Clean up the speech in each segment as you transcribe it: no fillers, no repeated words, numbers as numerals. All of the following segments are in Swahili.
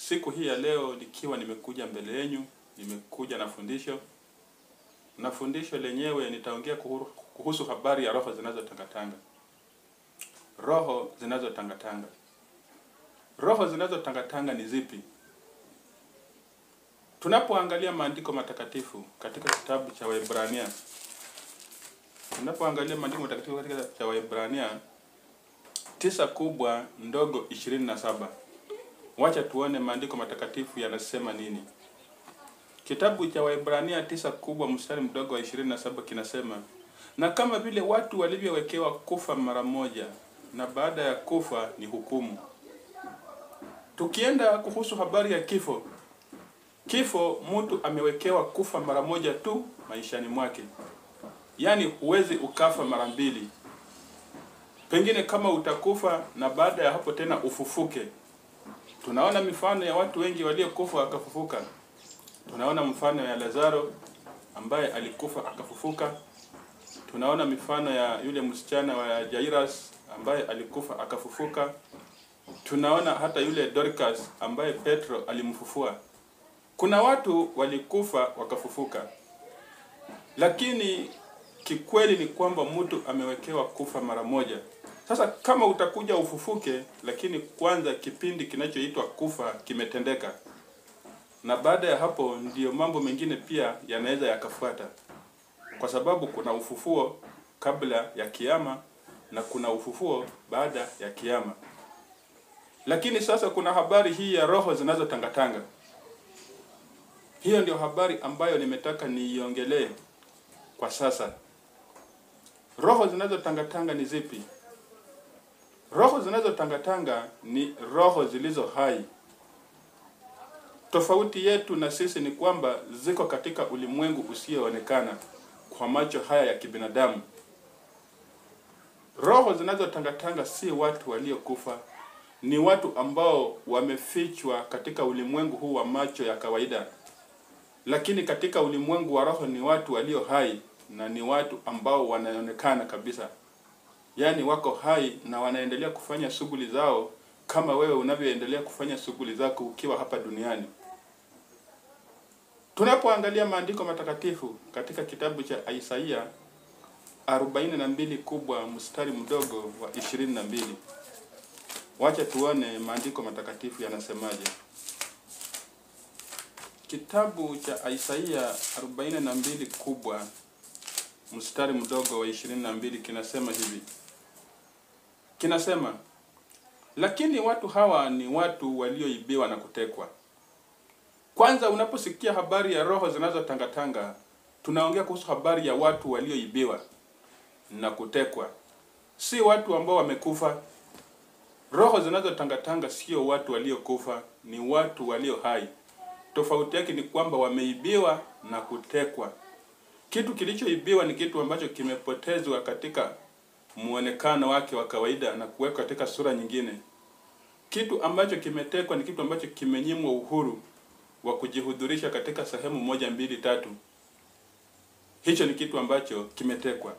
Siku hii ya leo nikiwa nimekuja mbele yenu, nimekuja na fundisho. Na fundisho lenyewe nitaongea kuhusu habari ya roho zinazotangatanga. Roho zinazotangatanga. Roho zinazotangatanga ni zipi? Tunapoangalia maandiko matakatifu katika kitabu cha Waebrania. Tunapoangalia maandiko matakatifu katika kitabu cha Waebrania 9:27. Wacha tuone maandiko matakatifu yanasema nini. Kitabu cha Waebrania 9:27 kinasema, na kama vile watu walivyowekewa kufa mara moja, na baada ya kufa ni hukumu. Tukienda kuhusu habari ya kifo, kifo mtu amewekewa kufa mara moja tu maishani mwake. Yani huwezi ukafa mara mbili. Pengine kama utakufa na baada ya hapo tena ufufuke. Tunaona mifano ya watu wengi waliokufa wakafufuka. Tunaona mfano ya Lazaro ambaye alikufa akafufuka. Tunaona mifano ya yule msichana wa Jairus ambaye alikufa akafufuka. Tunaona hata yule Dorcas ambaye Petro alimfufua. Kuna watu walikufa wakafufuka. Lakini kikweli ni kwamba mtu amewekewa kufa mara moja. Sasa kama utakuja ufufuke, lakini kwanza kipindi kinachoitwa kufa kimetendeka. Na baada ya hapo ndiyo mambo mengine pia yanaweza yakafuata. Kwa sababu kuna ufufuo kabla ya kiyama na kuna ufufuo baada ya kiyama. Lakini sasa kuna habari hii ya roho zinazotangatanga. Hiyo ndio habari ambayo nimetaka niiongelee kwa sasa. Roho zinazotangatanga ni zipi? Roho zinazotangatanga ni roho zilizo hai. Tofauti yetu na sisi ni kwamba ziko katika ulimwengu usioonekana kwa macho haya ya kibinadamu. Roho zinazotangatanga si watu waliokufa, ni watu ambao wamefichwa katika ulimwengu huu wa macho ya kawaida. Lakini katika ulimwengu wa roho ni watu walio hai na ni watu ambao wanaonekana kabisa. Yani wako hai na wanaendelea kufanya shughuli zao kama wewe unavyoendelea kufanya shughuli zako ukiwa hapa duniani. Tunapoangalia maandiko matakatifu katika kitabu cha Isaia 42:22. Wacha tuone maandiko matakatifu yanasemaje. Kitabu cha Isaia 42:22 kinasema hivi. Kinasema, lakini watu hawa ni watu walioibiwa na kutekwa. Kwanza unaposikia habari ya roho zinazotangatanga, tunaongea kuhusu habari ya watu walioibiwa na kutekwa. Si watu ambao wamekufa. Roho zinazotangatanga sio watu waliokufa, ni watu walio hai. Tofauti yake ni kwamba wameibiwa na kutekwa. Kitu kilichoibiwa ni kitu ambacho kimepotezwa katika muonekano wake wa kawaida na kuwekwa katika sura nyingine. Kitu ambacho kimetekwa ni kitu ambacho kimenyimwa uhuru wa kujihudhurisha katika sehemu 1, 2, 3. Hicho ni kitu ambacho kimetekwa.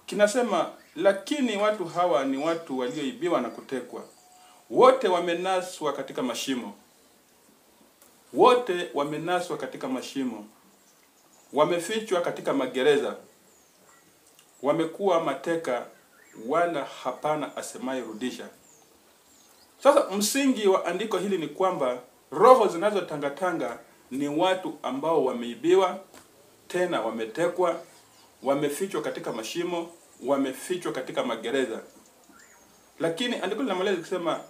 Kinasema, lakini watu hawa ni watu walioibiwa na kutekwa. Wote wamenaswa katika mashimo. Wote wamenaswa katika mashimo. Wamefichwa katika magereza. Wamekuwa mateka, wala hapana asemaye rudisha. Sasa msingi wa andiko hili ni kwamba roho zinazotangatanga ni watu ambao wameibiwa, tena wametekwa, wamefichwa katika mashimo, wamefichwa katika magereza. Lakini andiko linamaliza kusema,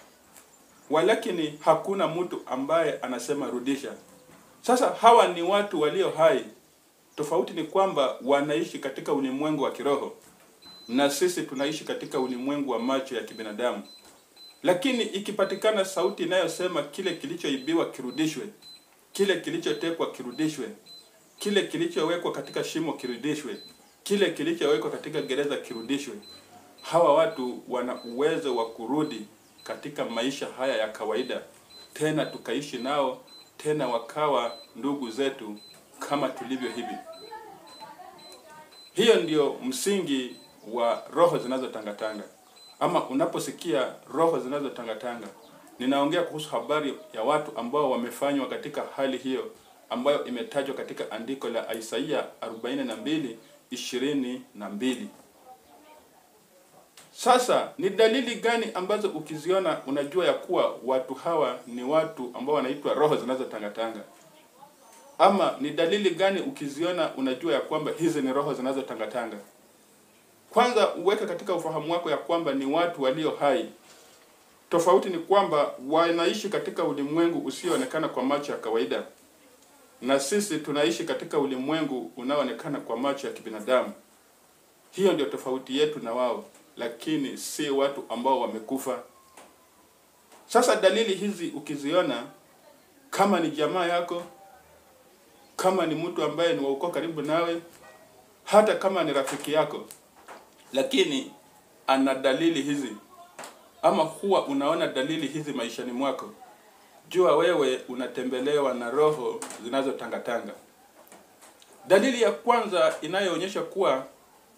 walakini hakuna mtu ambaye anasema rudisha. Sasa hawa ni watu walio hai. Tofauti ni kwamba wanaishi katika ulimwengu wa kiroho na sisi tunaishi katika ulimwengu wa macho ya kibinadamu. Lakini ikipatikana sauti inayosema kile kilichoibiwa kirudishwe, kile kilichotekwa kirudishwe, kile kilichowekwa katika shimo kirudishwe, kile kilichowekwa katika gereza kirudishwe, hawa watu wana uwezo wa kurudi katika maisha haya ya kawaida, tena tukaishi nao, tena wakawa ndugu zetu kama tulivyo hivi. Hiyo ndio msingi wa roho zinazotangatanga. Ama unaposikia roho zinazotangatanga, Ninaongea kuhusu habari ya watu ambao wamefanywa katika hali hiyo ambayo imetajwa katika andiko la Isaia 42:22. Sasa ni dalili gani ambazo ukiziona unajua ya kuwa watu hawa ni watu ambao wanaitwa roho zinazotangatanga? Ama ni dalili gani ukiziona unajua ya kwamba hizi ni roho zinazotangatanga? Kwanza uweke katika ufahamu wako ya kwamba ni watu walio hai. Tofauti ni kwamba wanaishi katika ulimwengu usioonekana kwa macho ya kawaida, na sisi tunaishi katika ulimwengu unaoonekana kwa macho ya kibinadamu. Hiyo ndio tofauti yetu na wao, lakini si watu ambao wamekufa. Sasa dalili hizi ukiziona, kama ni jamaa yako, kama ni mtu ambaye ni wa ukoo karibu nawe, hata kama ni rafiki yako, lakini ana dalili hizi, ama huwa unaona dalili hizi maishani mwako, jua wewe unatembelewa na roho zinazotangatanga. Dalili ya kwanza inayoonyesha kuwa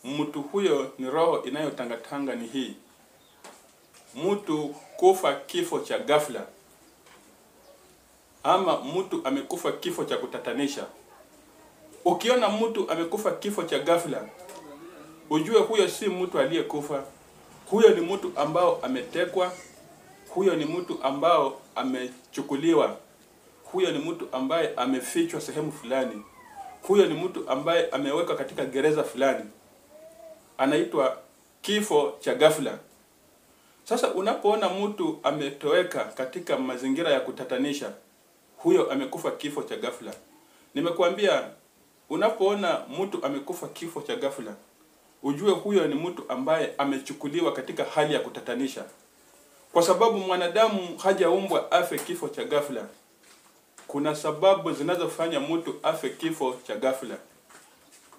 mtu huyo ni roho inayotangatanga ni hii: mtu kufa kifo cha ghafla, ama mtu amekufa kifo cha kutatanisha. Ukiona mtu amekufa kifo cha ghafla, ujue huyo si mtu aliyekufa. Huyo ni mtu ambao ametekwa, huyo ni mtu ambao amechukuliwa, huyo ni mtu ambaye amefichwa sehemu fulani, huyo ni mtu ambaye amewekwa katika gereza fulani. Anaitwa kifo cha ghafla. Sasa unapoona mtu ametoweka katika mazingira ya kutatanisha, huyo amekufa kifo cha ghafla. Nimekuambia, unapoona mtu amekufa kifo cha ghafla, ujue huyo ni mtu ambaye amechukuliwa katika hali ya kutatanisha. Kwa sababu mwanadamu hajaumbwa afe kifo cha ghafla. Kuna sababu zinazofanya mtu afe kifo cha ghafla.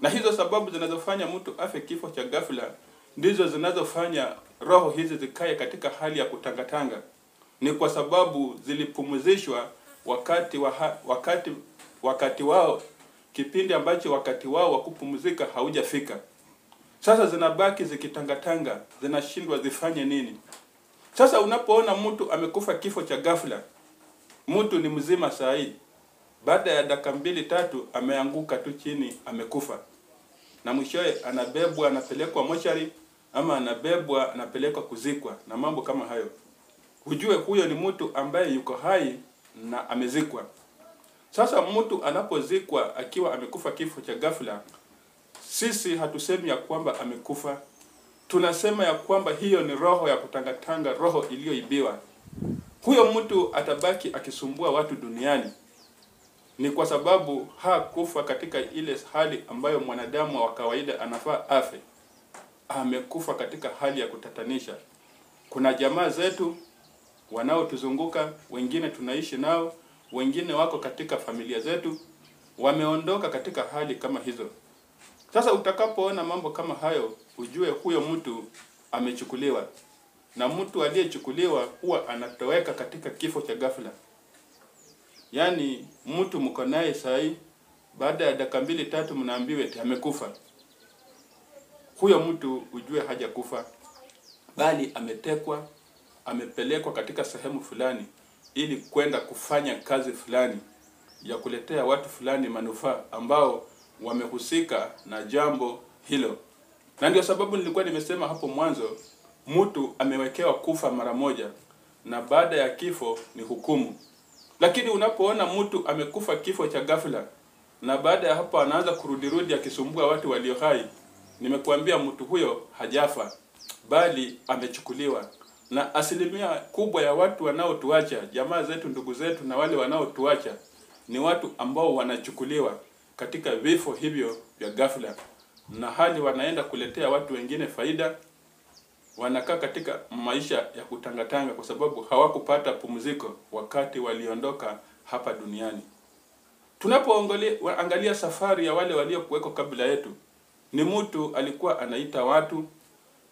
Na hizo sababu zinazofanya mtu afe kifo cha ghafla ndizo zinazofanya roho hizi zikae katika hali ya kutangatanga. Ni kwa sababu zilipumzishwa wakati wao, kipindi ambacho wakati wao wa kupumzika haujafika. Sasa zinabaki zikitangatanga, zinashindwa zifanye nini. Sasa unapoona mtu amekufa kifo cha ghafla, mtu ni mzima saa hii, baada ya dakika 2-3 ameanguka tu chini, amekufa. Na mwishowe anabebwa anapelekwa mochari, ama anabebwa anapelekwa kuzikwa na mambo kama hayo. Ujue huyo ni mtu ambaye yuko hai na amezikwa. Sasa mtu anapozikwa akiwa amekufa kifo cha ghafla, sisi hatusemi ya kwamba amekufa. Tunasema ya kwamba hiyo ni roho ya kutangatanga, roho iliyoibiwa. Huyo mtu atabaki akisumbua watu duniani. Ni kwa sababu hakufa katika ile hali ambayo mwanadamu wa kawaida anafaa afe. Amekufa katika hali ya kutatanisha. Kuna jamaa zetu wanaotuzunguka, wengine tunaishi nao, wengine wako katika familia zetu, wameondoka katika hali kama hizo. Sasa utakapoona mambo kama hayo, ujue huyo mtu amechukuliwa. Na mtu aliyechukuliwa huwa anatoweka katika kifo cha ghafla. Yaani mtu mko naye sahi, baada ya dakika 2-3 mnaambiwa eti amekufa. Huyo mtu ujue hajakufa, bali ametekwa, amepelekwa katika sehemu fulani ili kwenda kufanya kazi fulani ya kuletea watu fulani manufaa ambao wamehusika na jambo hilo. Na ndio sababu nilikuwa nimesema hapo mwanzo, mtu amewekewa kufa mara moja na baada ya kifo ni hukumu. Lakini unapoona mtu amekufa kifo cha ghafla na baada ya hapo anaanza kurudirudi akisumbua watu walio hai, nimekuambia mtu huyo hajafa, bali amechukuliwa. Na asilimia kubwa ya watu wanaotuacha, jamaa zetu, ndugu zetu na wale wanaotuacha, ni watu ambao wanachukuliwa katika vifo hivyo vya ghafla, na hali wanaenda kuletea watu wengine faida. Wanakaa katika maisha ya kutangatanga kwa sababu hawakupata pumziko wakati waliondoka hapa duniani. Tunapoangalia safari ya wale waliokuweko kabla yetu, ni mtu alikuwa anaita watu,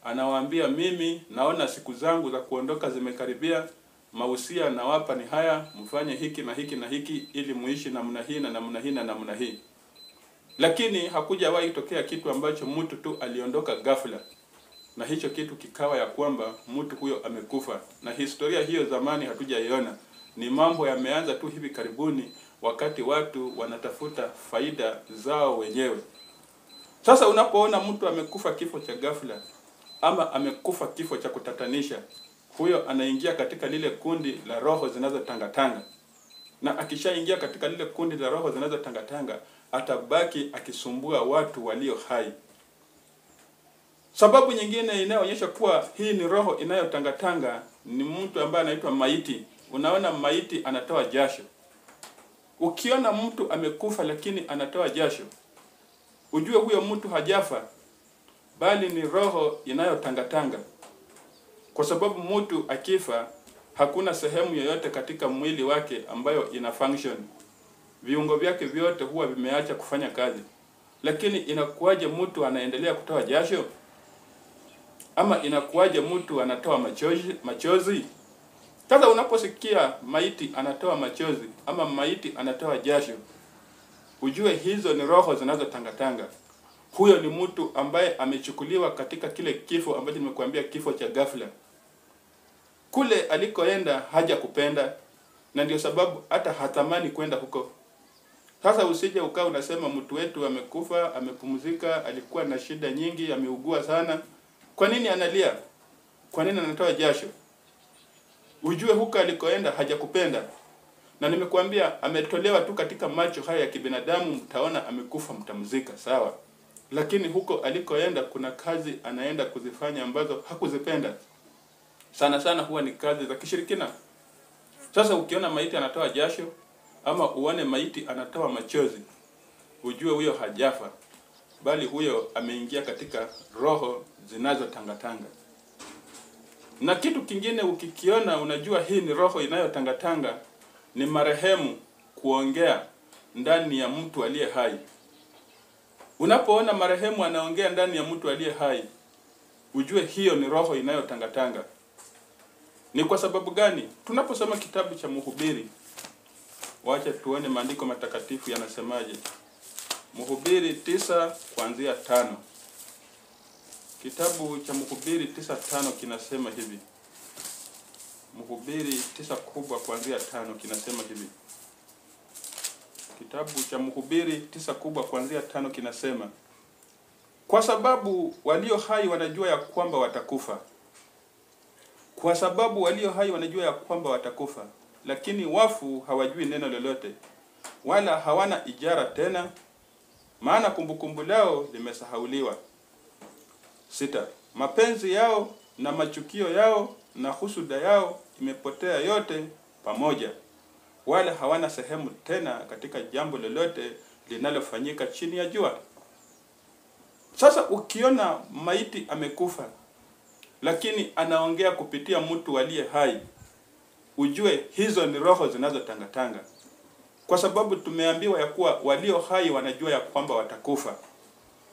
anawaambia mimi naona siku zangu za kuondoka zimekaribia, mausia nawapa ni haya, mfanye hiki na hiki na hiki ili muishi namna hii na namna hii na namna hii. Lakini hakujawahi tokea kitu ambacho mtu tu aliondoka ghafla. na hicho kitu kikawa ya kwamba mtu huyo amekufa. Na historia hiyo zamani hatujaiona, ni mambo yameanza tu hivi karibuni, wakati watu wanatafuta faida zao wenyewe. Sasa unapoona mtu amekufa kifo cha ghafla ama amekufa kifo cha kutatanisha, huyo anaingia katika lile kundi la roho zinazotangatanga. Na akishaingia katika lile kundi la roho zinazotangatanga, atabaki akisumbua watu walio hai. Sababu nyingine inayoonyesha kuwa hii ni roho inayotangatanga ni mtu ambaye anaitwa maiti. Unaona maiti anatoa jasho. Ukiona mtu amekufa lakini anatoa jasho, ujue huyo mtu hajafa, bali ni roho inayotangatanga. Kwa sababu mtu akifa, hakuna sehemu yoyote katika mwili wake ambayo ina function. Viungo vyake vyote huwa vimeacha kufanya kazi. Lakini inakuwaje mtu anaendelea kutoa jasho? Ama inakuwaje mtu anatoa machozi? Sasa unaposikia maiti anatoa machozi ama maiti anatoa jasho, ujue hizo ni roho zinazotangatanga. Huyo ni mtu ambaye amechukuliwa katika kile kifo ambacho nimekuambia, kifo cha ghafla. Kule alikoenda haja kupenda, na ndio sababu hata hatamani kwenda huko. Sasa usije ukawa unasema mtu wetu amekufa, amepumzika, alikuwa na shida nyingi, ameugua sana. Kwa nini analia? Kwa nini anatoa jasho? Ujue huko alikoenda hajakupenda. Na nimekuambia ametolewa tu katika macho haya ya kibinadamu, mtaona amekufa, mtamzika, sawa. Lakini huko alikoenda kuna kazi anaenda kuzifanya ambazo hakuzipenda. Sana sana huwa ni kazi za kishirikina. Sasa ukiona maiti anatoa jasho ama uone maiti anatoa machozi, ujue huyo hajafa, bali huyo ameingia katika roho zinazotangatanga. Na kitu kingine ukikiona unajua hii ni roho inayotangatanga, ni marehemu kuongea ndani ya mtu aliye hai. Unapoona marehemu anaongea ndani ya mtu aliye hai, ujue hiyo ni roho inayotangatanga. Ni kwa sababu gani? Tunaposoma kitabu cha Mhubiri, wacha tuone maandiko matakatifu yanasemaje. Mhubiri 9:5. Kitabu cha Mhubiri 9:5 kinasema hivi. Mhubiri 9:5 kinasema hivi. Kitabu cha Mhubiri 9:5 kinasema, kwa sababu walio hai wanajua ya kwamba watakufa. Kwa sababu walio hai wanajua ya kwamba watakufa, lakini wafu hawajui neno lolote, wala hawana ijara tena, maana kumbukumbu lao limesahauliwa. 6. Mapenzi yao na machukio yao na husuda yao imepotea yote pamoja, wala hawana sehemu tena katika jambo lolote linalofanyika chini ya jua. Sasa ukiona maiti amekufa lakini anaongea kupitia mtu aliye hai, ujue hizo ni roho zinazotangatanga. Kwa sababu tumeambiwa ya kuwa walio hai wanajua ya kwamba watakufa,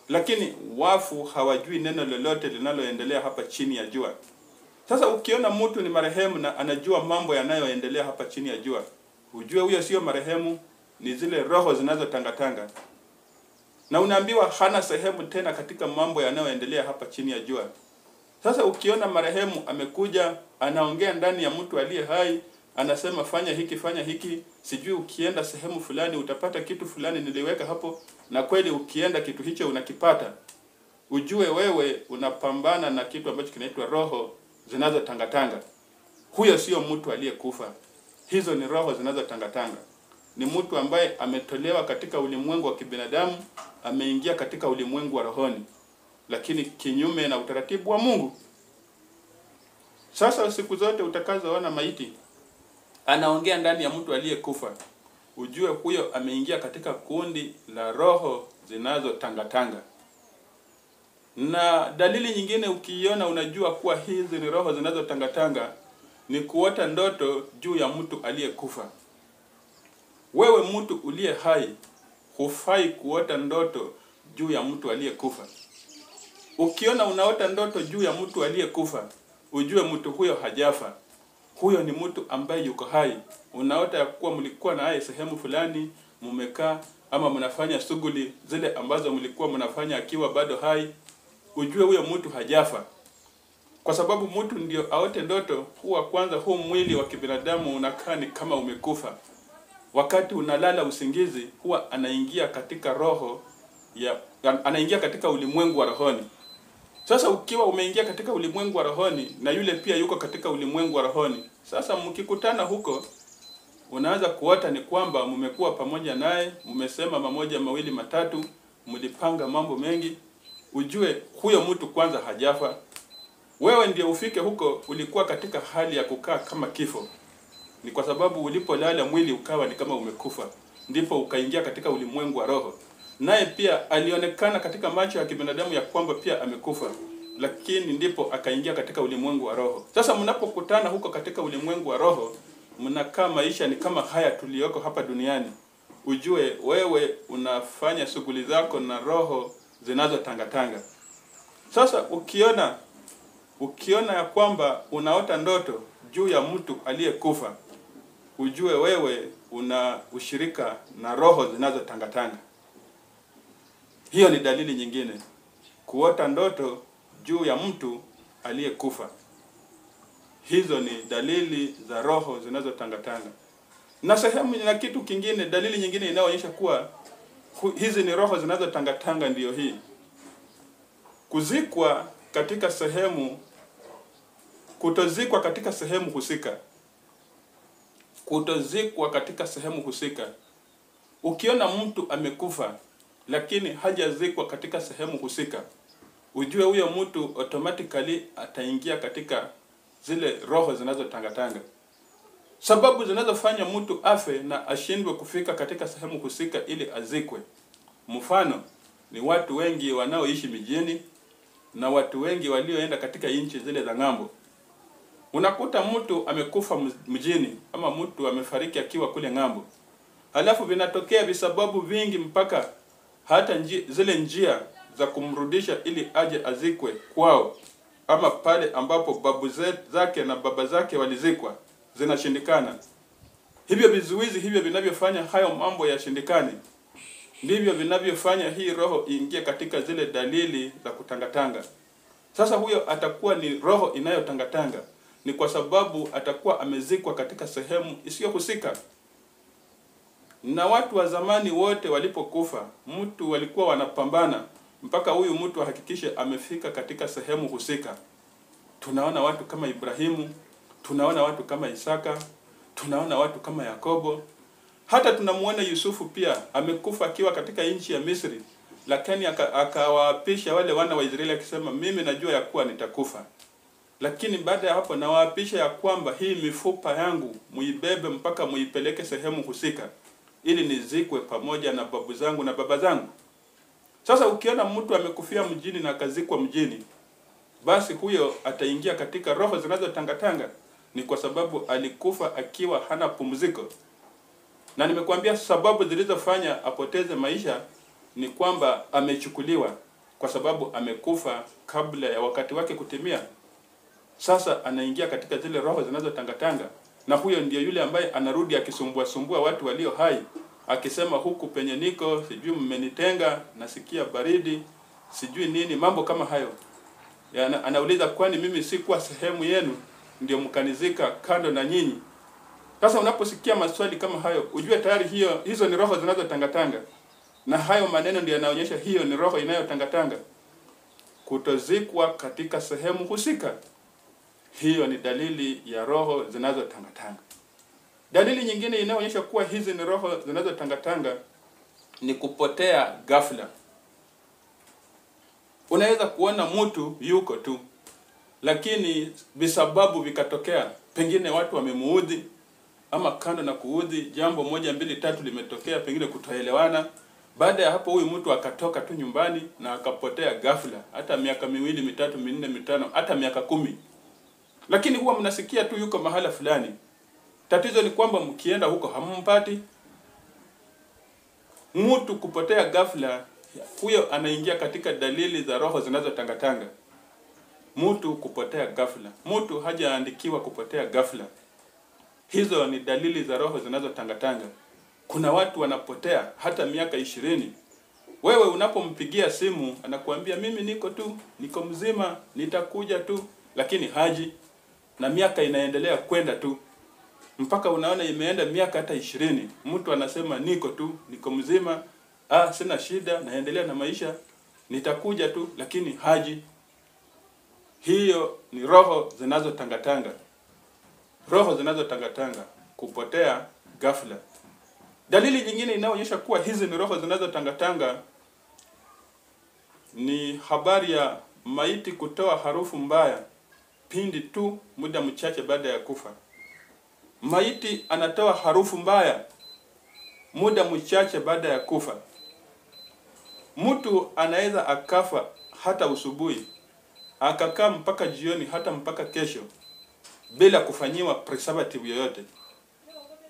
lakini wafu hawajui neno lolote linaloendelea hapa chini ya jua. Sasa ukiona mtu ni marehemu na anajua mambo yanayoendelea hapa chini ya jua, ujue huyo sio marehemu, ni zile roho zinazotangatanga. Na unaambiwa hana sehemu tena katika mambo yanayoendelea hapa chini ya jua. Sasa ukiona marehemu amekuja, anaongea ndani ya mtu aliye hai, anasema fanya hiki, fanya hiki, sijui ukienda sehemu fulani utapata kitu fulani niliweka hapo, na kweli ukienda kitu hicho unakipata, ujue wewe unapambana na kitu ambacho kinaitwa roho zinazotangatanga. Huyo sio mtu aliyekufa. Hizo ni roho zinazotangatanga. Ni mtu ambaye ametolewa katika ulimwengu wa kibinadamu, ameingia katika ulimwengu wa rohoni, lakini kinyume na utaratibu wa Mungu. Sasa siku zote utakazoona maiti anaongea ndani ya mtu aliyekufa, ujue huyo ameingia katika kundi la roho zinazotangatanga. Na dalili nyingine ukiiona unajua kuwa hizi ni roho zinazotangatanga ni kuota ndoto juu ya mtu aliyekufa. Wewe mtu uliye hai hufai kuota ndoto juu ya mtu aliyekufa. Ukiona unaota ndoto juu ya mtu aliyekufa, ujue mtu huyo hajafa. Huyo ni mtu ambaye yuko hai. Unaota ya kuwa mlikuwa naye sehemu fulani, mumekaa ama mnafanya shughuli zile ambazo mlikuwa mnafanya akiwa bado hai, ujue huyo mtu hajafa. Kwa sababu mtu ndio aote ndoto, huwa kwanza huu mwili wa kibinadamu unakaa ni kama umekufa. Wakati unalala usingizi, huwa anaingia katika roho ya, anaingia katika ulimwengu wa rohoni. Sasa ukiwa umeingia katika ulimwengu wa rohoni na yule pia yuko katika ulimwengu wa rohoni, sasa mkikutana huko, unaanza kuota ni kwamba mmekuwa pamoja naye, mmesema mamoja mawili matatu, mlipanga mambo mengi. Ujue huyo mtu kwanza hajafa. Wewe ndio ufike huko ulikuwa katika hali ya kukaa kama kifo. Ni kwa sababu ulipolala mwili ukawa ni kama umekufa, ndipo ukaingia katika ulimwengu wa roho. Naye pia alionekana katika macho ya kibinadamu ya kwamba pia amekufa, lakini ndipo akaingia katika ulimwengu wa roho. Sasa mnapokutana huko katika ulimwengu wa roho, mnakaa maisha ni kama haya tuliyoko hapa duniani. Ujue wewe unafanya shughuli zako na roho zinazotangatanga. Sasa ukiona ya kwamba unaota ndoto juu ya mtu aliyekufa, ujue wewe una ushirika na roho zinazotangatanga. Hiyo ni dalili nyingine, kuota ndoto juu ya mtu aliyekufa. Hizo ni dalili za roho zinazotangatanga. Na sehemu na kitu kingine, dalili nyingine inayoonyesha kuwa hizi ni roho zinazotangatanga ndiyo hii: kuzikwa katika sehemu, kutozikwa katika sehemu husika. Kutozikwa katika sehemu husika. Ukiona mtu amekufa lakini hajazikwa katika sehemu husika, ujue huyo mtu automatically ataingia katika zile roho zinazotangatanga. Sababu zinazofanya mtu afe na ashindwe kufika katika sehemu husika ili azikwe, mfano ni watu wengi wanaoishi mijini na watu wengi walioenda katika nchi zile za ng'ambo. Unakuta mtu amekufa mjini ama mtu amefariki akiwa kule ng'ambo, halafu vinatokea visababu vingi mpaka hata zile njia za kumrudisha ili aje azikwe kwao ama pale ambapo babu zake na baba zake walizikwa zinashindikana. Hivyo vizuizi hivyo vinavyofanya hayo mambo yashindikane ndivyo vinavyofanya hii roho iingie katika zile dalili za kutangatanga. Sasa huyo atakuwa ni roho inayotangatanga, ni kwa sababu atakuwa amezikwa katika sehemu isiyohusika. Na watu wa zamani wote walipokufa, mtu walikuwa wanapambana mpaka huyu mtu ahakikishe amefika katika sehemu husika. Tunaona watu kama Ibrahimu, tunaona watu kama Isaka, tunaona watu kama Yakobo. Hata tunamuona Yusufu pia amekufa akiwa katika nchi ya Misri, lakini akawaapisha wale wana wa Israeli akisema, mimi najua ya kuwa nitakufa, lakini baada ya hapo nawaapisha ya kwamba hii mifupa yangu muibebe mpaka muipeleke sehemu husika ili nizikwe pamoja na babu zangu na baba zangu. Sasa ukiona mtu amekufia mjini na akazikwa mjini, basi huyo ataingia katika roho zinazotangatanga. Ni kwa sababu alikufa akiwa hana pumziko. Na nimekuambia sababu zilizofanya apoteze maisha ni kwamba amechukuliwa, kwa sababu amekufa kabla ya wakati wake kutimia. Sasa anaingia katika zile roho zinazotangatanga, na huyo ndiyo yule ambaye anarudi akisumbua sumbua watu walio hai, akisema huku penye niko sijui mmenitenga, nasikia baridi, sijui nini, mambo kama hayo. Anauliza, kwani mimi sikuwa sehemu yenu ndio mkanizika kando na nyinyi? Sasa unaposikia maswali kama hayo, ujue tayari hizo ni roho zinazotangatanga. Na hayo maneno ndio yanaonyesha hiyo ni roho inayotangatanga. Kutozikwa katika sehemu husika, hiyo ni dalili ya roho zinazotangatanga. Dalili nyingine inayoonyesha kuwa hizi ni roho zinazotangatanga ni kupotea ghafla. Unaweza kuona mtu yuko tu, lakini visababu vikatokea, pengine watu wamemuudhi, ama kando na kuudhi, jambo moja mbili tatu limetokea, pengine kutoelewana. Baada ya hapo huyu mtu akatoka tu nyumbani na akapotea ghafla, hata miaka 2, 3, 4, 5, hata miaka 10. Lakini huwa mnasikia tu yuko mahala fulani. Tatizo ni kwamba mkienda huko hamumpati. Mtu kupotea ghafla, huyo anaingia katika dalili za roho zinazotangatanga. Mtu kupotea ghafla, mtu hajaandikiwa kupotea ghafla. Hizo ni dalili za roho zinazotangatanga. Kuna watu wanapotea hata miaka 20. Wewe unapompigia simu anakuambia mimi niko tu, niko mzima, nitakuja tu. lakini haji, na miaka inaendelea kwenda tu mpaka unaona imeenda miaka hata 20. Mtu anasema niko tu, niko mzima, sina shida, naendelea na maisha, nitakuja tu, lakini haji. Hiyo ni roho zinazotangatanga. Roho zinazotangatanga kupotea ghafla. Dalili nyingine inayoonyesha kuwa hizi ni roho zinazotangatanga ni habari ya maiti kutoa harufu mbaya pindi tu muda mchache baada ya kufa. Maiti anatoa harufu mbaya muda mchache baada ya kufa. Mtu anaweza akafa hata usubuhi, akakaa mpaka jioni, hata mpaka kesho bila kufanyiwa preservative yoyote.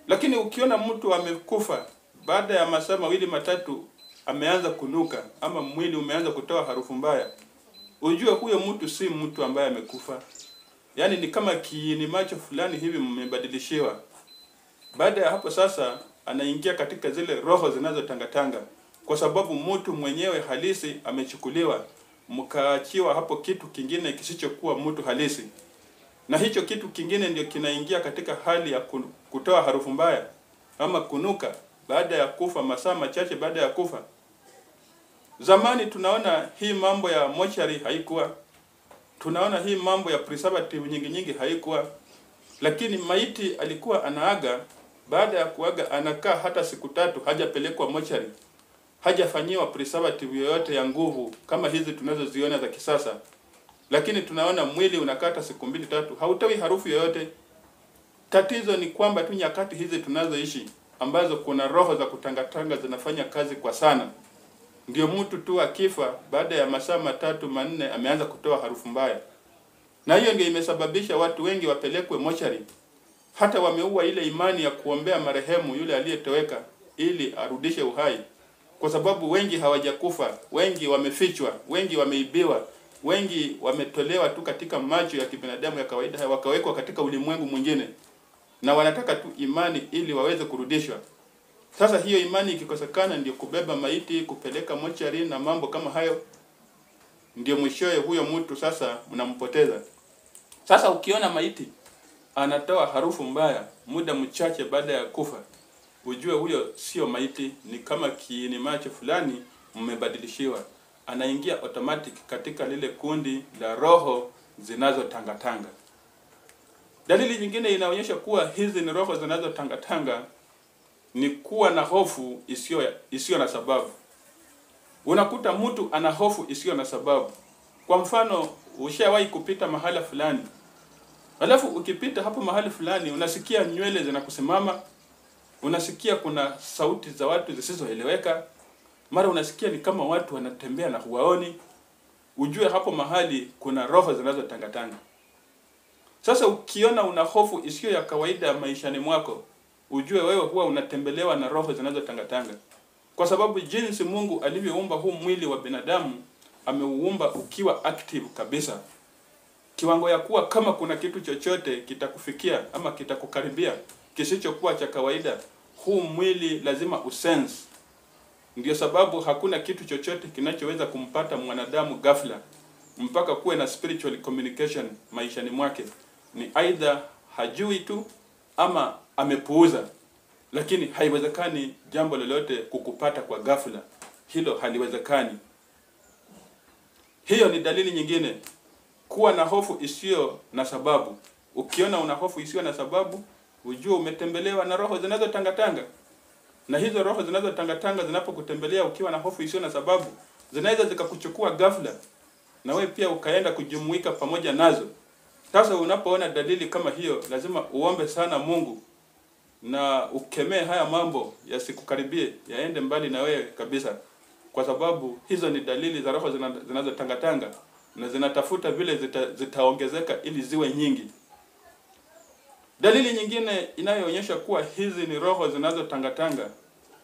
Lakini ukiona mtu amekufa baada ya masaa mawili matatu ameanza kunuka ama mwili umeanza kutoa harufu mbaya, ujue huyo mtu si mtu ambaye amekufa. Yaani ni kama kiini macho fulani hivi mmebadilishiwa. Baada ya hapo sasa anaingia katika zile roho zinazotangatanga, kwa sababu mtu mwenyewe halisi amechukuliwa, mkaachiwa hapo kitu kingine kisichokuwa mtu halisi. Na hicho kitu kingine ndio kinaingia katika hali ya kutoa harufu mbaya ama kunuka baada ya kufa, masaa machache baada ya kufa. Zamani tunaona hii mambo ya mochari haikuwa, tunaona hii mambo ya preservative nyingi nyingi haikuwa, lakini maiti alikuwa anaaga. Baada ya kuaga anakaa hata siku 3 hajapelekwa mochari, hajafanyiwa preservative yoyote ya nguvu kama hizi tunazoziona za kisasa. Lakini tunaona mwili unakata siku 2 3 hautoi harufu yoyote. Tatizo ni kwamba tu nyakati hizi tunazoishi ambazo kuna roho za kutangatanga zinafanya kazi kwa sana, ndio mtu tu akifa baada ya masaa 3 4 ameanza kutoa harufu mbaya. Na hiyo ndio imesababisha watu wengi wapelekwe mochari. Hata wameua ile imani ya kuombea marehemu yule aliyetoweka ili arudishe uhai, kwa sababu wengi hawajakufa, wengi wamefichwa, wengi wameibiwa, wengi wametolewa tu katika macho ya kibinadamu ya kawaida, wakawekwa katika ulimwengu mwingine, na wanataka tu imani ili waweze kurudishwa. Sasa hiyo imani ikikosekana, ndio kubeba maiti, kupeleka mochari na mambo kama hayo, ndio mwishowe huyo mtu sasa mnampoteza. Sasa ukiona maiti anatoa harufu mbaya muda mchache baada ya kufa, ujue huyo sio maiti, ni kama kiini macho fulani mmebadilishiwa. Anaingia automatic katika lile kundi la roho zinazotangatanga. Dalili nyingine inaonyesha kuwa hizi ni roho zinazotangatanga ni kuwa na hofu isiyo na sababu. Unakuta mtu ana hofu isiyo na sababu. Kwa mfano, ushawahi kupita mahala fulani, alafu ukipita hapo mahali fulani unasikia nywele zinakusimama, unasikia kuna sauti za watu zisizoeleweka, mara unasikia ni kama watu wanatembea na huwaoni. Ujue hapo mahali kuna roho zinazotangatanga. Sasa ukiona una hofu isiyo ya kawaida maishani mwako, ujue wewe huwa unatembelewa na roho zinazotangatanga. Kwa sababu jinsi Mungu alivyoumba huu mwili wa binadamu, ameuumba ukiwa active kabisa, kiwango ya kuwa kama kuna kitu chochote kitakufikia ama kitakukaribia kisichokuwa cha kawaida, huu mwili lazima usense. Ndio sababu hakuna kitu chochote kinachoweza kumpata mwanadamu ghafla mpaka kuwe na spiritual communication maishani mwake. Ni either hajui tu ama amepuuza, lakini haiwezekani jambo lolote kukupata kwa ghafla. Hilo haliwezekani. Hiyo ni dalili nyingine, kuwa na hofu isiyo na sababu. Ukiona una hofu isiyo na sababu, ujue umetembelewa na roho zinazotangatanga. Na hizo roho zinazotangatanga zinapokutembelea ukiwa na hofu isiyo na sababu, zinaweza zikakuchukua ghafla na wewe pia ukaenda kujumuika pamoja nazo. Sasa unapoona dalili kama hiyo, lazima uombe sana Mungu na ukemee haya mambo yasikukaribie, yaende mbali na wewe kabisa, kwa sababu hizo ni dalili za roho zinazotangatanga na zinatafuta vile zitaongezeka ili ziwe nyingi. Dalili nyingine inayoonyesha kuwa hizi ni roho zinazotangatanga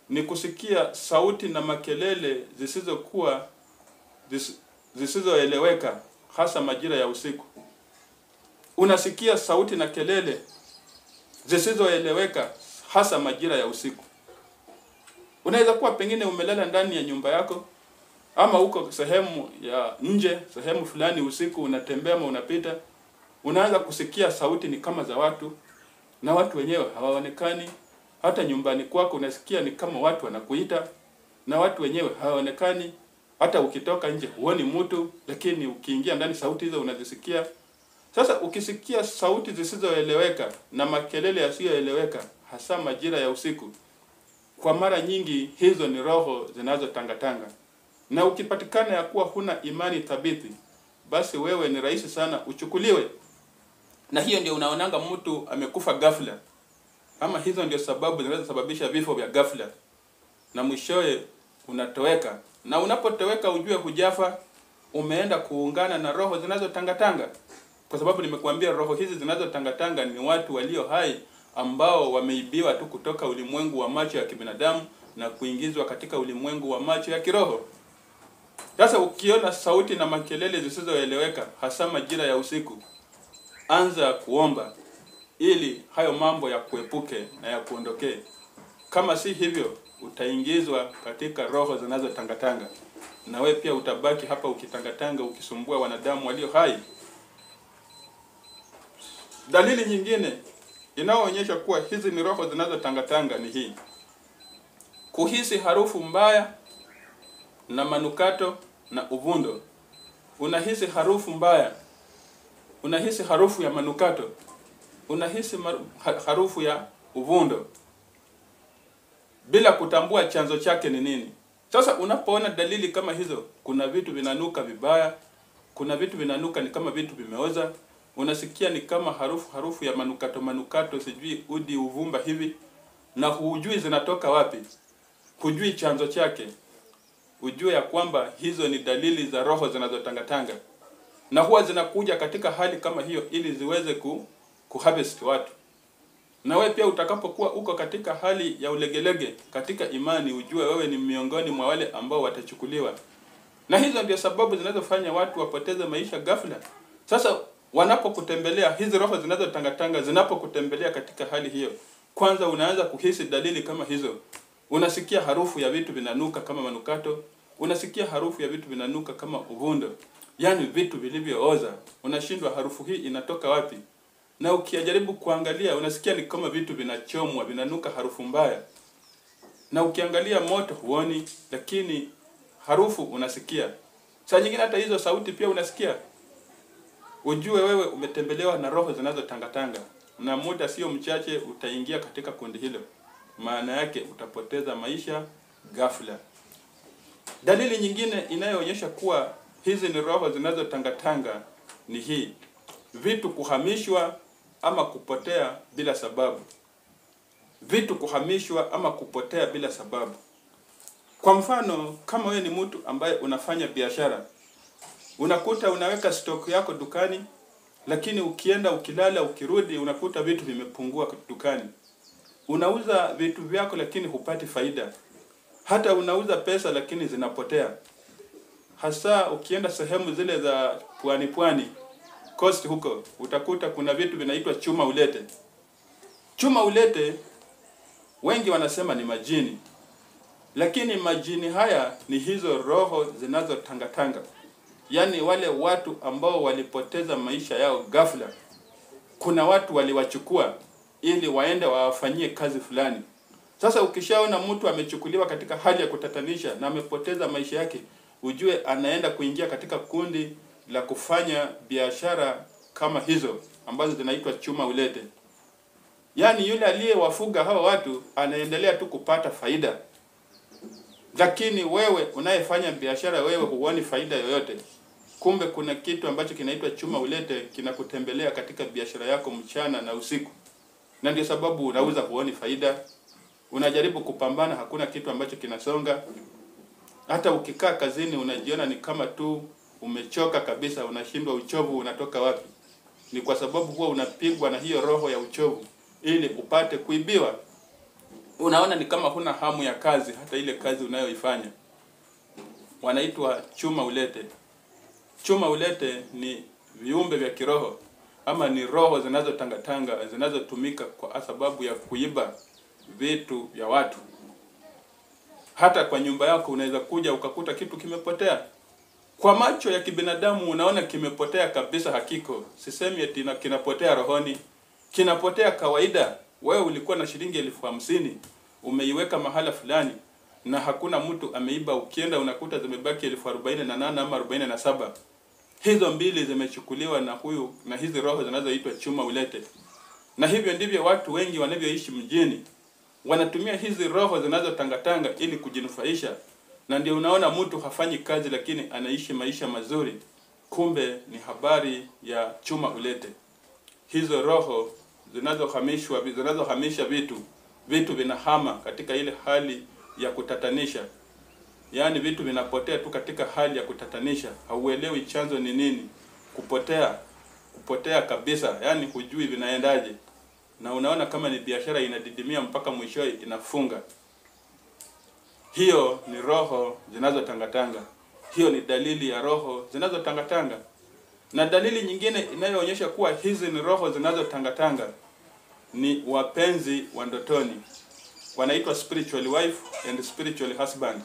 ni kusikia sauti na makelele zisizoeleweka, hasa majira ya usiku. Unasikia sauti na kelele zisizoeleweka hasa majira ya usiku. Unaweza kuwa pengine umelala ndani ya nyumba yako ama uko sehemu ya nje, sehemu fulani usiku unatembea ama unapita, Unaanza kusikia sauti ni kama za watu na watu wenyewe hawaonekani. Hata nyumbani kwako unasikia ni kama watu wanakuita na watu wenyewe hawaonekani. Hata ukitoka nje huoni mtu, lakini ukiingia ndani sauti hizo unazisikia. Sasa ukisikia sauti zisizoeleweka na makelele yasiyoeleweka, hasa majira ya usiku, kwa mara nyingi hizo ni roho zinazotangatanga. Na ukipatikana ya kuwa huna imani thabiti, basi wewe ni rahisi sana uchukuliwe. Na hiyo ndio unaonanga mtu amekufa ghafla, ama hizo ndio sababu zinazosababisha vifo vya ghafla, na mwishowe unatoweka. Na unapotoweka ujue hujafa, umeenda kuungana na roho zinazotangatanga. Kwa sababu nimekuambia roho hizi zinazotangatanga ni watu walio hai ambao wameibiwa tu kutoka ulimwengu wa macho ya kibinadamu na kuingizwa katika ulimwengu wa macho ya kiroho. Sasa ukiona sauti na makelele zisizoeleweka, hasa majira ya usiku, anza kuomba ili hayo mambo ya kuepuke na ya kuondokee. Kama si hivyo, utaingizwa katika roho zinazotangatanga, na wewe pia utabaki hapa ukitangatanga, ukisumbua wanadamu walio hai. Dalili nyingine inayoonyesha kuwa hizi ni roho zinazotangatanga ni hii: kuhisi harufu mbaya na manukato na uvundo. Unahisi harufu mbaya, unahisi harufu ya manukato, unahisi harufu ya uvundo bila kutambua chanzo chake ni nini. Sasa unapoona dalili kama hizo, kuna vitu vinanuka vibaya, kuna vitu vinanuka ni kama vitu vimeoza, unasikia ni kama harufu ya manukato, sijui udi, uvumba hivi, na hujui zinatoka wapi, hujui chanzo chake, ujue ya kwamba hizo ni dalili za roho zinazotangatanga. Na huwa zinakuja katika hali kama hiyo ili ziweze kuharvest watu. Na wewe pia utakapokuwa uko katika hali ya ulegelege katika imani, ujue wewe ni miongoni mwa wale ambao watachukuliwa. Na hizo ndio sababu zinazofanya watu wapoteze maisha ghafla. Sasa wanapokutembelea hizi roho zinazotangatanga, zinapokutembelea katika hali hiyo, kwanza unaanza kuhisi dalili kama hizo. Unasikia harufu ya vitu vinanuka kama manukato, unasikia harufu ya vitu vinanuka kama uvundo, yani vitu vilivyooza. Unashindwa harufu hii inatoka wapi? Na ukijaribu kuangalia unasikia ni kama vitu vinachomwa, vinanuka harufu mbaya. Na ukiangalia moto huoni, lakini harufu unasikia. Saa nyingine hata hizo sauti pia unasikia. Ujue wewe umetembelewa na roho zinazotangatanga, na muda sio mchache utaingia katika kundi hilo. Maana yake utapoteza maisha ghafla. Dalili nyingine inayoonyesha kuwa hizi ni roho zinazotangatanga ni hii: vitu kuhamishwa ama kupotea bila sababu. Vitu kuhamishwa ama kupotea bila sababu. Kwa mfano, kama wewe ni mtu ambaye unafanya biashara, unakuta unaweka stock yako dukani, lakini ukienda ukilala ukirudi unakuta vitu vimepungua dukani. Unauza vitu vyako lakini hupati faida. Hata unauza pesa lakini zinapotea. Hasa ukienda sehemu zile za pwani pwani, coast huko, utakuta kuna vitu vinaitwa chuma ulete. Chuma ulete wengi wanasema ni majini, lakini majini haya ni hizo roho zinazotangatanga. Yani wale watu ambao walipoteza maisha yao ghafla. Kuna watu waliwachukua ili waende wawafanyie kazi fulani. Sasa ukishaona mtu amechukuliwa katika hali ya kutatanisha na amepoteza maisha yake, ujue anaenda kuingia katika kundi la kufanya biashara kama hizo ambazo zinaitwa chuma ulete. Yani yule aliyewafuga hawa watu anaendelea tu kupata faida, lakini wewe unayefanya biashara wewe huoni faida yoyote. Kumbe kuna kitu ambacho kinaitwa chuma ulete kinakutembelea katika biashara yako mchana na usiku. Na ndio sababu unauza huoni faida. Unajaribu kupambana, hakuna kitu ambacho kinasonga. Hata ukikaa kazini unajiona ni kama tu umechoka kabisa, unashindwa uchovu unatoka wapi. Ni kwa sababu huwa unapigwa na hiyo roho ya uchovu ili upate kuibiwa. Unaona ni kama huna hamu ya kazi, hata ile kazi unayoifanya. Wanaitwa chuma ulete. Chuma ulete ni viumbe vya kiroho, ama ni roho zinazotangatanga, zinazotumika kwa sababu ya kuiba vitu vya watu. Hata kwa nyumba yako unaweza kuja ukakuta kitu kimepotea. Kwa macho ya kibinadamu unaona kimepotea kabisa, hakiko. Sisemi eti kinapotea rohoni, kinapotea kawaida. Wewe ulikuwa na shilingi 50,000 umeiweka mahala fulani na hakuna mtu ameiba. Ukienda unakuta zimebaki 48,000 ama 47. Hizo mbili zimechukuliwa na huyu na hizi roho zinazoitwa chuma ulete. Na hivyo ndivyo watu wengi wanavyoishi mjini. Wanatumia hizi roho zinazotangatanga ili kujinufaisha. Na ndio unaona mtu hafanyi kazi lakini anaishi maisha mazuri. Kumbe ni habari ya chuma ulete. Hizo roho zinazohamisha vitu, vitu vinahama katika ile hali ya kutatanisha. Yaani vitu vinapotea tu katika hali ya kutatanisha. Hauelewi chanzo ni nini. Kupotea kabisa, yaani hujui vinaendaje. Na unaona kama ni biashara inadidimia mpaka mwishowe inafunga. Hiyo ni roho zinazotangatanga. Hiyo ni dalili ya roho zinazotangatanga. Na dalili nyingine inayoonyesha kuwa hizi ni roho zinazotangatanga ni wapenzi wa ndotoni. Wanaitwa spiritual wife and spiritual husband.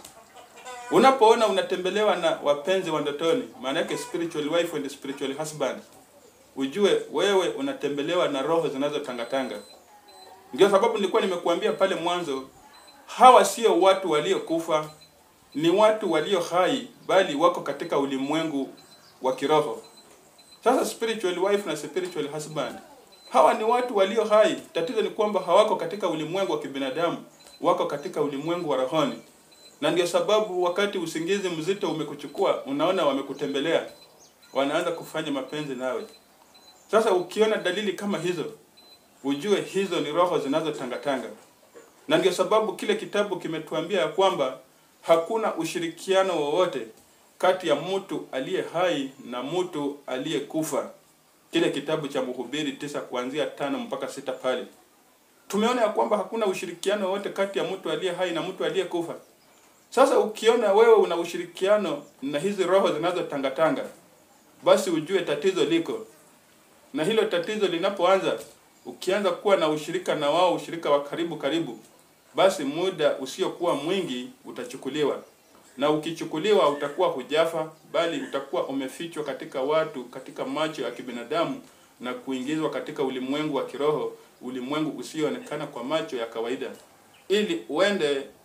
Unapoona unatembelewa na wapenzi wa ndotoni, maana yake spiritual wife and spiritual husband, ujue wewe unatembelewa na roho zinazotangatanga. Ndio sababu nilikuwa nimekuambia pale mwanzo, hawa sio watu waliokufa, ni watu walio hai, bali wako katika ulimwengu wa kiroho. Sasa spiritual wife na spiritual husband, hawa ni watu walio hai. Tatizo ni kwamba hawako katika ulimwengu wa kibinadamu, wako katika ulimwengu wa rohoni. Na ndio sababu wakati usingizi mzito umekuchukua, unaona wamekutembelea, wanaanza kufanya mapenzi nawe. Sasa ukiona dalili kama hizo, ujue hizo ni roho zinazotangatanga. Na ndio sababu kile kitabu kimetuambia ya kwamba hakuna ushirikiano wowote kati ya mtu aliye hai na mtu aliyekufa. Kile kitabu cha Mhubiri 9 kuanzia 5 mpaka 6 pale. Tumeona ya kwamba hakuna ushirikiano wowote kati ya mtu aliye hai na mtu aliyekufa. Sasa ukiona wewe una ushirikiano na hizi roho zinazotangatanga, basi ujue tatizo liko. Na hilo tatizo linapoanza, ukianza kuwa na ushirika na wao, ushirika wa karibu karibu, basi muda usiokuwa mwingi utachukuliwa. Na ukichukuliwa utakuwa hujafa, bali utakuwa umefichwa katika watu, katika macho ya kibinadamu, na kuingizwa katika ulimwengu wa kiroho, ulimwengu usioonekana kwa macho ya kawaida, ili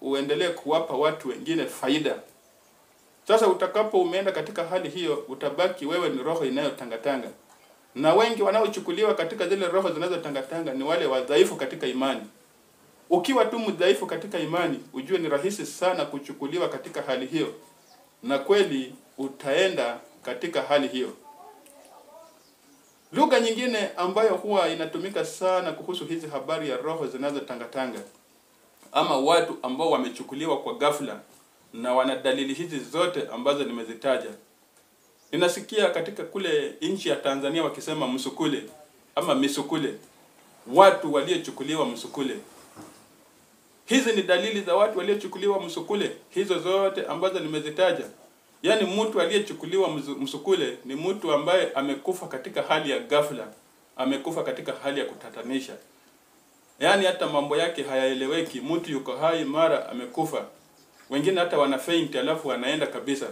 uendelee kuwapa watu wengine faida. Sasa utakapo umeenda katika hali hiyo, utabaki wewe ni roho inayotangatanga. Na wengi wanaochukuliwa katika zile roho zinazotangatanga ni wale wadhaifu katika imani. Ukiwa tu mdhaifu katika imani, ujue ni rahisi sana kuchukuliwa katika hali hiyo. Na kweli utaenda katika hali hiyo. Lugha nyingine ambayo huwa inatumika sana kuhusu hizi habari ya roho zinazotangatanga, ama watu ambao wamechukuliwa kwa ghafla na wana dalili hizi zote ambazo nimezitaja. Ninasikia katika kule nchi ya Tanzania wakisema msukule ama misukule, watu waliochukuliwa msukule. Hizi ni dalili za watu waliochukuliwa msukule, hizo zote ambazo nimezitaja. Yaani mtu aliyechukuliwa msukule ni mtu ambaye amekufa katika hali ya ghafla, amekufa katika hali ya kutatanisha. Yaani hata mambo yake hayaeleweki, mtu yuko hai mara amekufa. Wengine hata wana faint alafu wanaenda kabisa.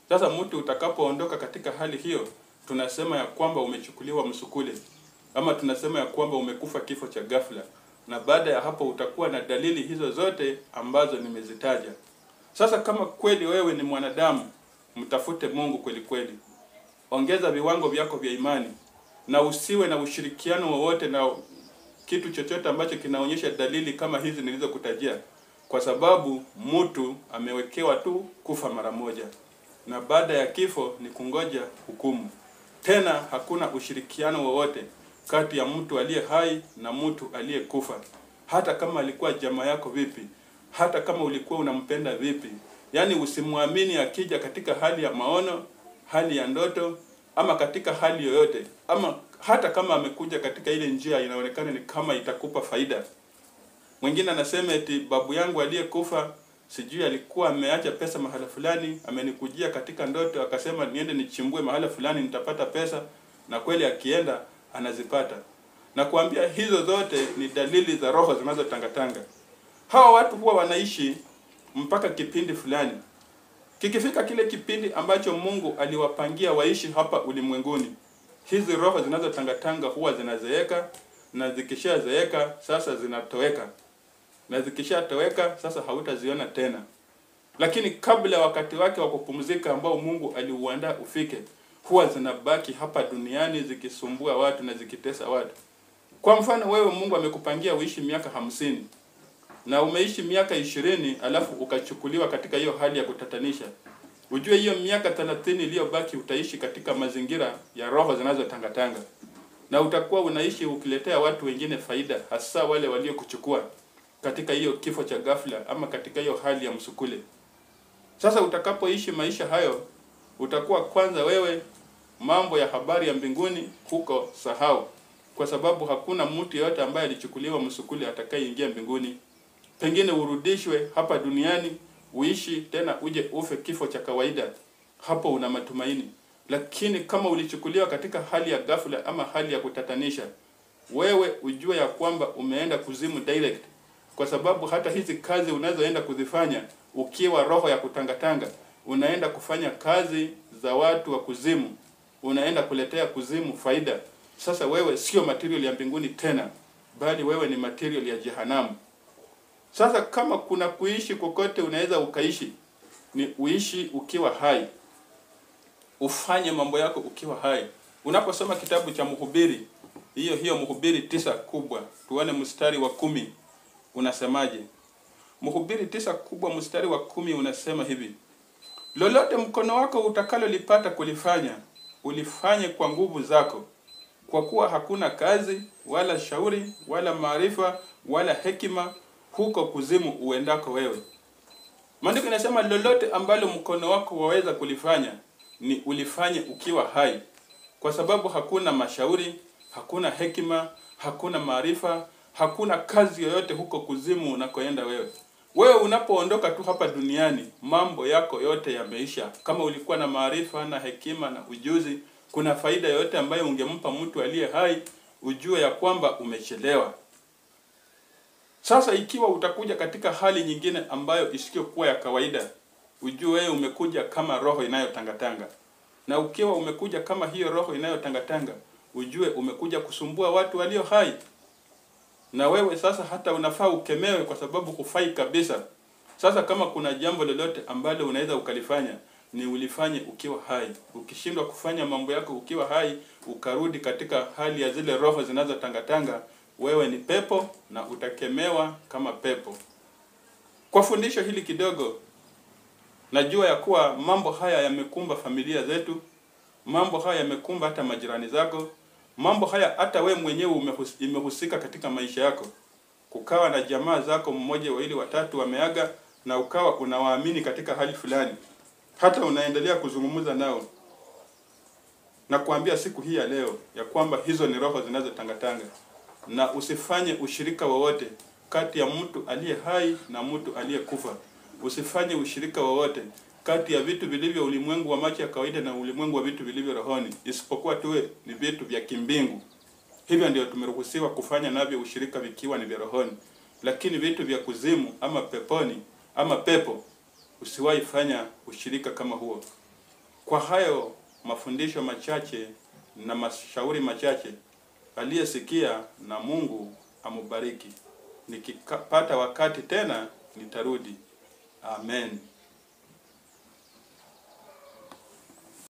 Sasa mtu utakapoondoka katika hali hiyo, tunasema ya kwamba umechukuliwa msukule, ama tunasema ya kwamba umekufa kifo cha ghafla. Na baada ya hapo utakuwa na dalili hizo zote ambazo nimezitaja. Sasa kama kweli wewe ni mwanadamu, mtafute Mungu kweli kweli. Ongeza viwango vyako vya imani na usiwe na ushirikiano wowote na kitu chochote ambacho kinaonyesha dalili kama hizi nilizokutajia, kwa sababu mtu amewekewa tu kufa mara moja, na baada ya kifo ni kungoja hukumu. Tena hakuna ushirikiano wowote kati ya mtu aliye hai na mtu aliyekufa. Hata kama alikuwa jamaa yako vipi, hata kama ulikuwa unampenda vipi, yaani usimwamini akija katika hali ya maono, hali ya ndoto, ama katika hali yoyote, ama hata kama amekuja katika ile njia inaonekana ni kama itakupa faida. Mwingine anasema eti babu yangu aliyekufa sijui alikuwa ameacha pesa mahala fulani, amenikujia katika ndoto akasema niende nichimbue mahala fulani nitapata pesa, na kweli akienda anazipata. Na kuambia hizo zote ni dalili za roho zinazotangatanga. Hawa watu huwa wanaishi mpaka kipindi fulani. Kikifika kile kipindi ambacho Mungu aliwapangia waishi hapa ulimwenguni, hizi roho zinazotangatanga huwa zinazeeka, na zikishazeeka sasa zinatoweka, na zikishatoweka sasa hautaziona tena. Lakini kabla wakati wake wa kupumzika ambao Mungu aliuandaa ufike, huwa zinabaki hapa duniani zikisumbua watu na zikitesa watu. Kwa mfano wewe, Mungu amekupangia uishi miaka 50 na umeishi miaka 20, alafu ukachukuliwa katika hiyo hali ya kutatanisha. Ujue hiyo miaka 30 iliyobaki utaishi katika mazingira ya roho zinazotangatanga, na utakuwa unaishi ukiletea watu wengine faida, hasa wale waliokuchukua katika hiyo kifo cha ghafla ama katika hiyo hali ya msukule. Sasa utakapoishi maisha hayo, utakuwa kwanza wewe mambo ya habari ya mbinguni huko sahau, kwa sababu hakuna mtu yeyote ambaye alichukuliwa msukule atakayeingia mbinguni. Pengine urudishwe hapa duniani uishi tena uje ufe kifo cha kawaida, hapo una matumaini. Lakini kama ulichukuliwa katika hali ya ghafla ama hali ya kutatanisha, wewe ujue ya kwamba umeenda kuzimu direct, kwa sababu hata hizi kazi unazoenda kuzifanya ukiwa roho ya kutangatanga, unaenda kufanya kazi za watu wa kuzimu, unaenda kuletea kuzimu faida. Sasa wewe sio material ya mbinguni tena, bali wewe ni material ya jehanamu. Sasa kama kuna kuishi kokote unaweza ukaishi, ni uishi ukiwa hai. Ufanye mambo yako ukiwa hai. Unaposoma kitabu cha Mhubiri, hiyo Mhubiri 9 kubwa, tuone mstari wa 10 unasemaje? Mhubiri 9 kubwa mstari wa 10 unasema hivi: lolote mkono wako utakalolipata kulifanya, ulifanye kwa nguvu zako, kwa kuwa hakuna kazi wala shauri wala maarifa wala hekima huko kuzimu uendako wewe. Maandiko inasema lolote ambalo mkono wako waweza kulifanya ni ulifanye ukiwa hai, kwa sababu hakuna mashauri, hakuna hekima, hakuna maarifa, hakuna kazi yoyote huko kuzimu unakoenda wewe. Wewe unapoondoka tu hapa duniani, mambo yako yote yameisha. Kama ulikuwa na maarifa na hekima na ujuzi, kuna faida yoyote ambayo ungempa mtu aliye hai, ujue ya kwamba umechelewa. Sasa ikiwa utakuja katika hali nyingine ambayo isiyokuwa ya kawaida, ujue wewe umekuja kama roho inayotangatanga. Na ukiwa umekuja kama hiyo roho inayotangatanga, ujue umekuja kusumbua watu walio hai. Na wewe sasa hata unafaa ukemewe kwa sababu hufai kabisa. Sasa kama kuna jambo lolote ambalo unaweza ukalifanya, ni ulifanye ukiwa hai. Ukishindwa kufanya mambo yako ukiwa hai, ukarudi katika hali ya zile roho zinazotangatanga, wewe ni pepo na utakemewa kama pepo. Kwa fundisho hili kidogo, najua ya kuwa mambo haya yamekumba familia zetu, mambo haya yamekumba hata majirani zako, mambo haya hata we mwenyewe imehusika katika maisha yako. Kukawa na jamaa zako mmoja, wawili, watatu wameaga, na ukawa unawaamini katika hali fulani, hata unaendelea kuzungumza nao, na kuambia siku hii ya leo ya kwamba hizo ni roho zinazotangatanga, na usifanye ushirika wowote kati ya mtu aliye hai na mtu aliyekufa. Usifanye ushirika wowote kati ya vitu vilivyo ulimwengu wa macho ya kawaida na ulimwengu wa vitu vilivyo rohoni, isipokuwa tuwe ni vitu vya kimbingu. Hivyo ndio tumeruhusiwa kufanya navyo ushirika vikiwa ni vya rohoni. Lakini vitu vya kuzimu ama peponi ama pepo, usiwahi fanya ushirika kama huo. Kwa hayo mafundisho machache na mashauri machache, aliyesikia na Mungu amubariki. Nikipata wakati tena nitarudi. Amen.